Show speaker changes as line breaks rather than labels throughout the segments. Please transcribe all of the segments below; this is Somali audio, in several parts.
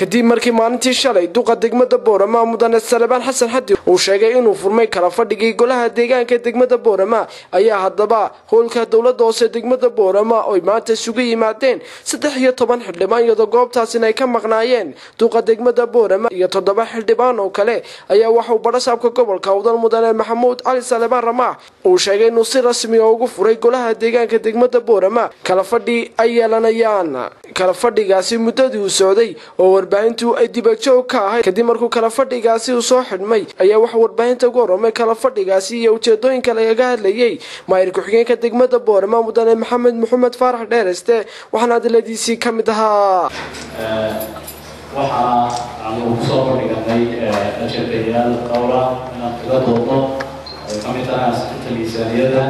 Kadib markii maalintii shalay duqa degmada Boorama mudane Salebaan Xasan Xadi uu sheegay inuu furmay kala fadhigii golaha deegaanka degmada Boorama, ayaa haddaba howlka dowladda hoose degmada Boorama oy maanta isugu yimaadeen 13 xildhibaan, iyadoo goobtaasina ay ka maqnaayeen duqa degmada Boorama iyo 7 xildhibaan oo kale. Ayaa waxauu badhasaabka gobolka Awdal mudane Maxamuud Cali Salebaan Ramaax uu sheegay inuu si rasmi ah ugu furay golaha deegaanka degmada Boorama kala fadhi ay yeelanayaan. Kala fadhigaasi muddadii uu socday oo warbaahintu ay dibadjoog ka ahayd, kadib markuu kala fadhigaasi uu soo xidhmay ayaa waxa warbaahinta ugu horramay kala fadhigaasi iyo ujeedooyinka lagaga hadlayay maayir ku-xigeenka degmada Boorama mudane Maxamed Maxamed Faarax Dheereste, waxaana hadaladiisii ka mid ahaa:
Waxaa aanu kusoo bandhiganay ajendayaal dhowra inaan kaga doodno, ay ka mid tahay ansixinta miisaaniyadda,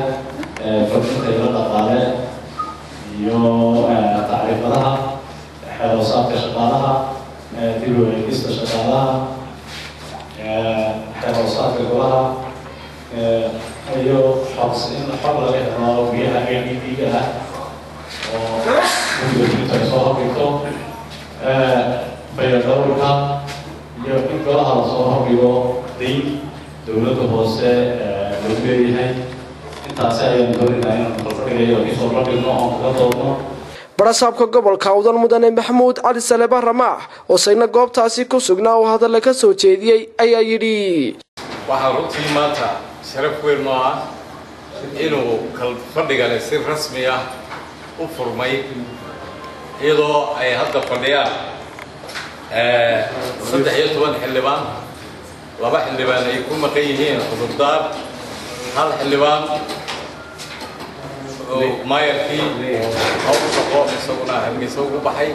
kordhinta ilo dhaqaale iyo tacriifadaha, xeeroosaadka shaqaalaha, dib u eegista shaqaalaha, xeeroosaadka golaha, iyo xog in xog laga helo biyaha IDP-ga ah oo guddiga fulinta ay soo hordhigto, fayadhowrka, iyo in golaha lasoo hordhigo dayn dowladda hoose lagu leeyahay. Intaasi ayaan doonaynaa inaan kalfadhigayo kasoo bandhigno oon kaga doodno.
Barasaabka gobolka Awdal mudane Maxamuud Cali Salebaan Ramaax oo isagna goobtaasi ku sugnaa oo hadalla ka soo jeediyey ayaa yidhi:
Waxaa runtii maanta sharaf weyn noo ah inuu kalfadhigani si rasmi ah u furmay, iyadoo ay hadda fadhiyaan 13 xildhibaan, 2 xildhibaan ay ku maqan yihiin cudurdaar, 1 xildhibaan maayarkii hawl shaqo isaguna Hargeysa ugu baxay,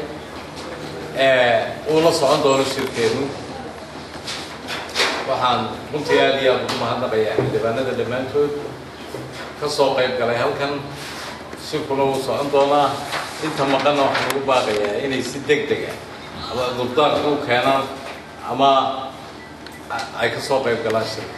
uu la socon doono shirkeenu. Waxaan runtii aad iyo aad ugu mahadnaqayaa xildhibaanada dhammaantood ka soo qayb galay halkan. Shirkuna wuu socon doonaa. Inta maqanna waxaan ugu baaqayaa inay si deg deg ah ama cudurdaarka u keenaan ama ay ka soo qayb galaan shirka.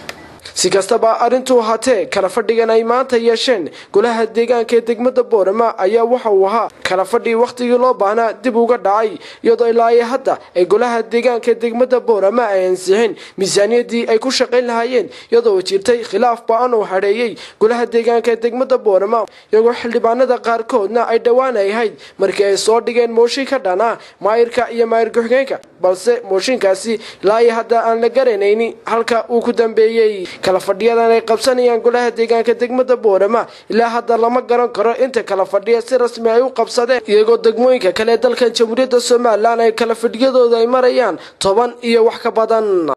Si kastaba arrintuu ahaatee, kala fadhigan ay maanta yeesheen golaha deegaanka ee degmada Boorama ayaa waxa uu ahaa kala fadhii wakhtigii loo baahnaa dib uga dhacay, iyadoo ilaa iyo hadda ay golaha deegaanka ee degmada Boorama ay ansixin miisaaniyaddii ay ku shaqayn lahaayeen, iyadoo jirtay khilaaf ba-an oo hadheeyey golaha deegaanka ee degmada Boorama, iyagoo xildhibaanada qaarkoodna ay dhowaan ay ahayd markii ay soo dhigeen mooshin ka dhan ah maayirka iyo maayir ku-xigeenka, balse mooshinkaasi ilaa iyo hadda aan la garanaynin halka uu ku dambeeyey. Kala fadhiyadan ay qabsanayaan golaha deegaanka degmada Boorama ilaa hadda lama garan karo inta kala fadhiya si rasmi ay u qabsadeen, iyagoo degmooyinka kale ee dalkan Jamhuuriyadda Somalilan ay kala fadhiyadooda ay marayaan 10 iyo wax ka badan.